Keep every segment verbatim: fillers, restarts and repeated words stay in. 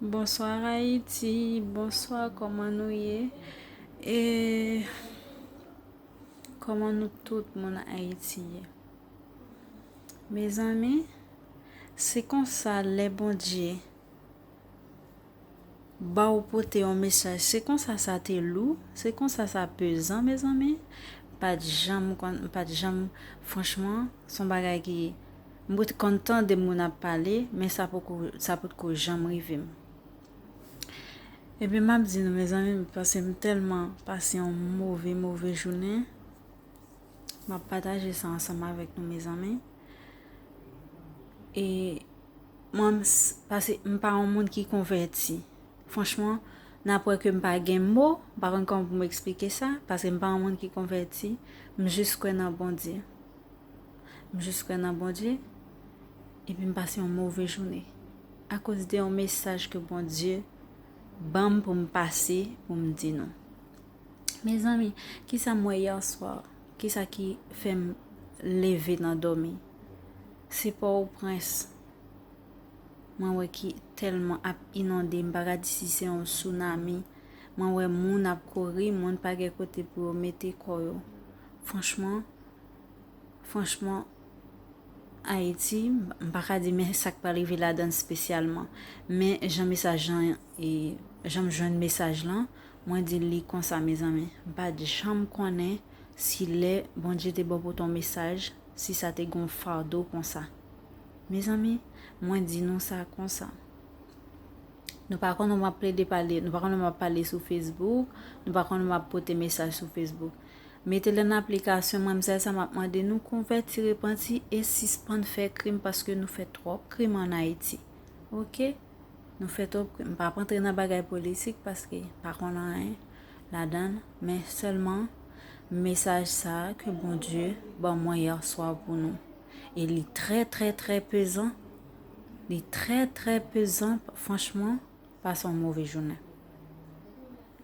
Bonsoir Ayiti, bonsoir, kòman nou ye? E kòman nou tout moun Ayiti ye? Mezanmi, se konsa lè Bondye ba w pote yon mesaj, se konsa sa te lou, se konsa sa pezan, mezanmi. Pa t janm konn, pa t janm, franchman, se yon bagay ki, m konn tande moun ap pale, men sa poko, sa potko janm rive m. Ebyen, m ap di nou, mezanmi, paske m tèlman pase yon move, move jounen. M ap pataje sa ansanm avèk nou, mezanmi. E mwen, m s-, paske m pa yon moun ki konvèti. Franchman, n ap wè ke m pa gen mo, m pa konn kòman pou m eksplike sa, paske m pa yon moun ki konvèti, m jis kwè nan Bondye. M jis kwè nan Bondye, epi m pase yon move jounen. Akoz de yon mesaj ke Bondye ban m pou m pase, pou m di nou. Mezanmi, kisa m wè yè swa? Kisa ki fè m leve nan dòmi? Se Pòtoprens. Mwen wè ki tèlman ap inonde, m pa ka di si se yon tsunami. Mwen wè moun ap kouri, moun pa gen kote pou yo mete kò yo. Franchman, franchman, Ayiti, m pa ka di men sa k pral rive ladan l espesyalman. Men jan mesaj lan, e, jan m jwenn mesaj lan, mwen di l li konsa, mezanmi. M pa t janm konnen si lè Bondye te ba w pote yon mesaj, si sa te gen yon fado konsa. Mezanmi, mwen di nou sa konsa. Nou pa konn w ap plede pale, nou pa konn w ap pale sou Facebook, nou pa konn w ap pote mesaj sou Facebook. Mete l an aplikasyon, manmzèl sa m ap mande nou konvèti, repanti e sispann fè krim paske nou fè twòp krim ann Ayiti. Oke? Nou fè twòp krim. M p ap antre nan bagay politik paske m pa konn anyen ladan l, men sèlman mesaj sa a ke Bondye ban mwen yè swa pou nou. E li trè, trè, trè pezan. Li trè, trè pezan. Franchman, pase yon move jounen.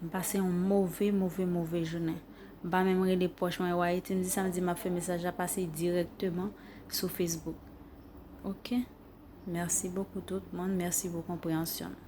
M pase yon move, move, move jounen. M pa menm rele pwòch mwen yo Ayiti, m di sa, m di m ap fè mesaj la pase dirèkteman sou Facebook. Oke? Mèsi bokou tout moun, mèsi pou konpreyansyon nou.